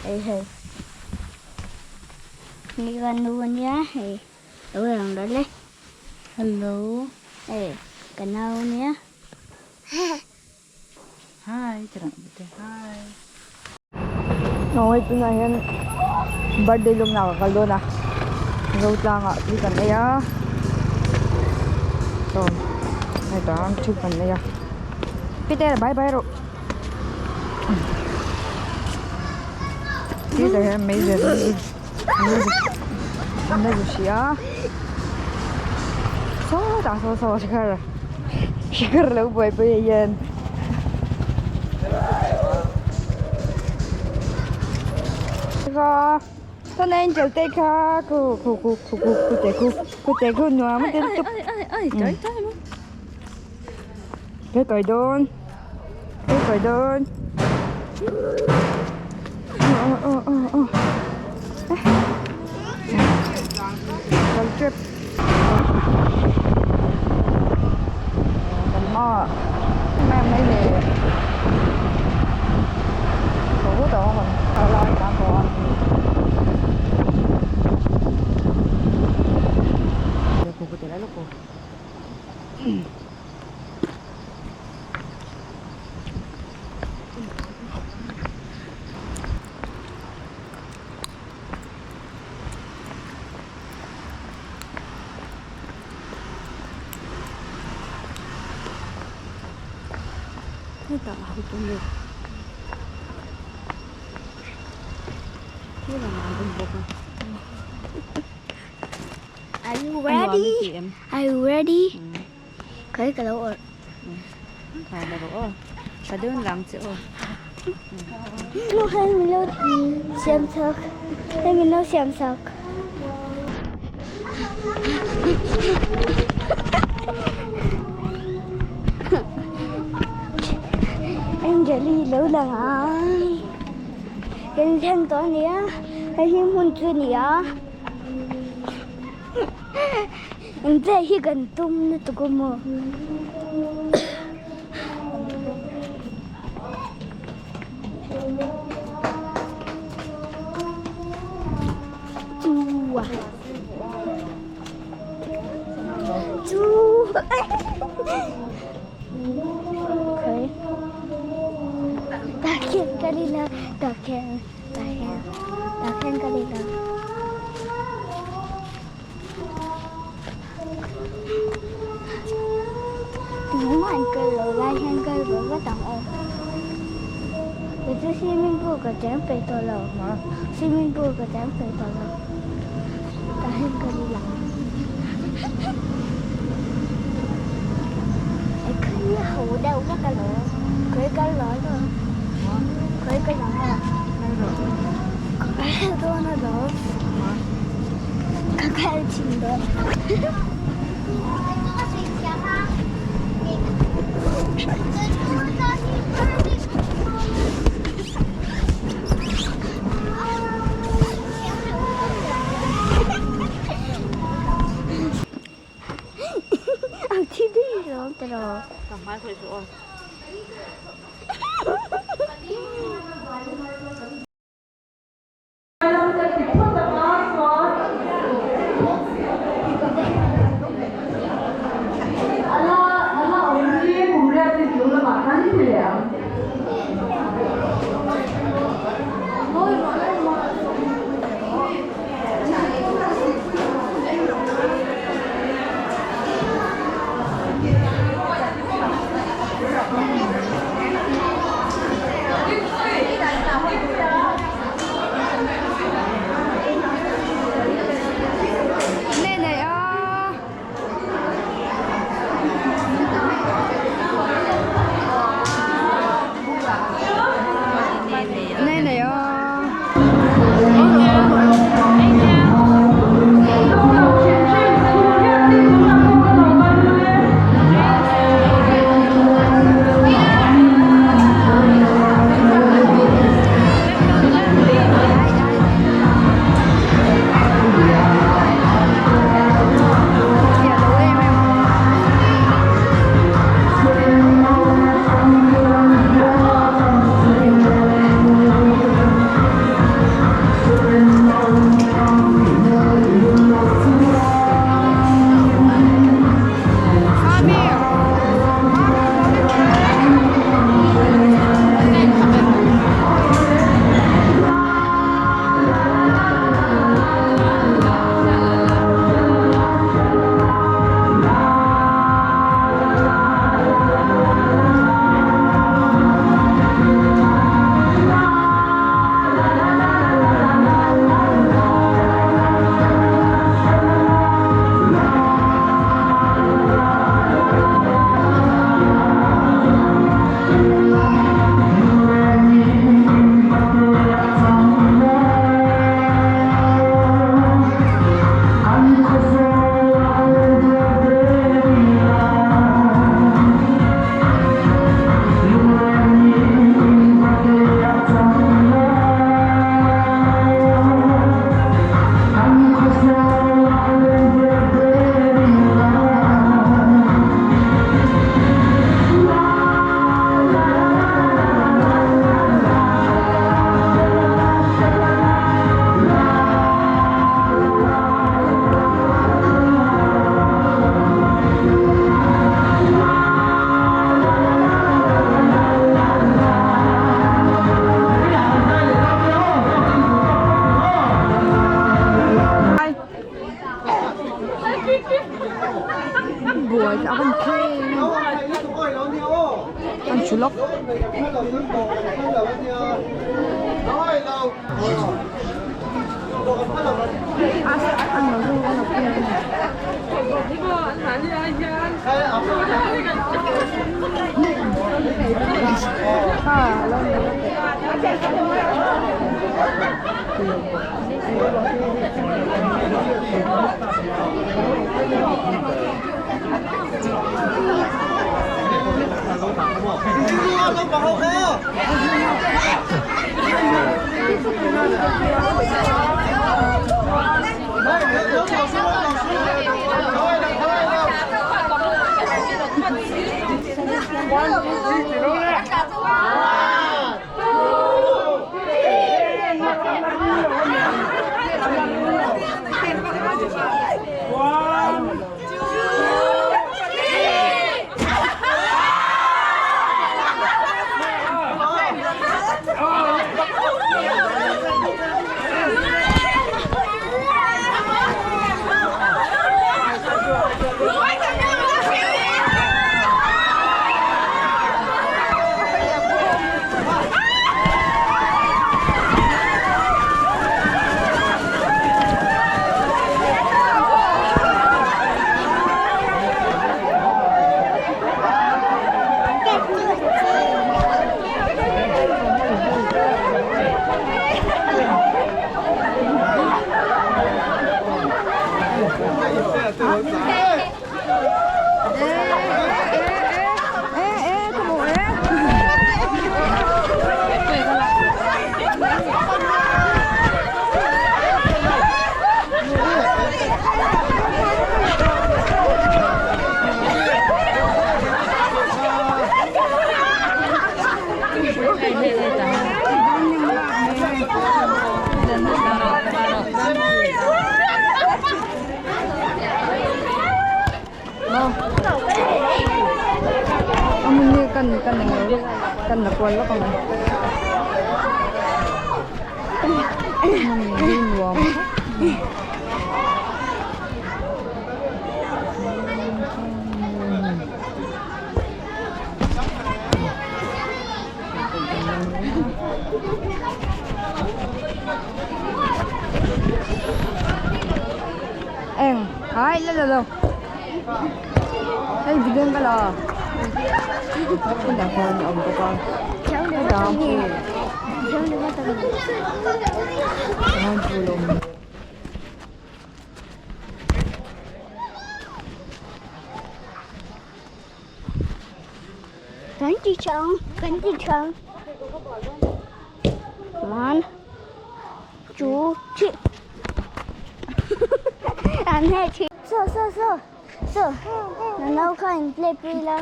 Hei hei. Ni ka nu ania hei. Lo lang rawh le. Hello. Hei ka nau ania. Hi ti rang te hi. Aw hei tunah hian birthday lawmna ka kal dawn a Zotlangah thil kan ei a saw hetah thil kan ei a Peter bye bye rawh Peter hian meizial an la zu hrih a sawtah saw saw shikhar shikhar lo buaipui ah hian. Kha sawn angel te kha khu khu khu khu khu khu te khu khu te khu nuam a ti lutuk Cái cởi đơn Cái cởi đơn Ờ ờ ờ ờ Kal tep Kan hmaah em mai le Tho tawh a kan lai tan tawh a. Hetah a hawt awm e. Khi lamah an awm bawk a. Are you ready? Are you ready? Khawi ka lo awrh. Tha la rawh aw. Tha deuhin lang che aw. Nu hei min lo siam chak. Hei min lo siam chak. Angeli lo lang a. Kan thleng tawh a nia. Hei hi hmun chu a ni a. Engche hi kan tum lutuk a maw? Chu à Chu Khởi Tah khian ka ni la tah khian Tah hian tah hian ka lei lo. Tihmah an kal lo lai hian kal ve vat ang aw. Kei chu swimming pool ka cheng peih tawh lo. Swimming pool ka cheng peih tawh lo. Tah hian ka lei lo. Khi ho deuh vek alawm. Khawi kal lo alawm. Khawi kal ang a. Ka kal dawn alawm. Ka kal thin dawn. A thi ding lawm ta lo. Ka hmai khawih suh aw. Eng ai la lo lo hei video ka la hetah hian a awm bawk a hetah hian pool a awm. Kan ti chang, kan ti chang. One, two, three. An he thi. So, so, so. So, na nau kha in play pui la.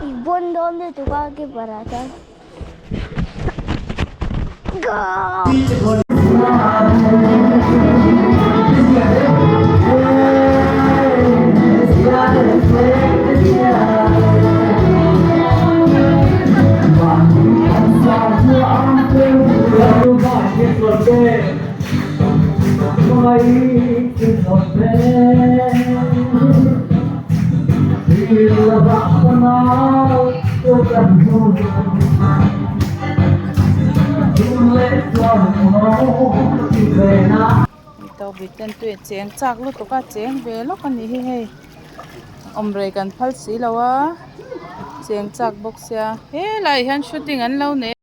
I bon dawn lutuk a keeper ah chuan. Go! Tawbiten tui a cheng chak lutuk a cheng ve lawk a nih hi hei awm rei kan phal si lo a cheng chak bawk sia helaiah hian shooting an lo nei.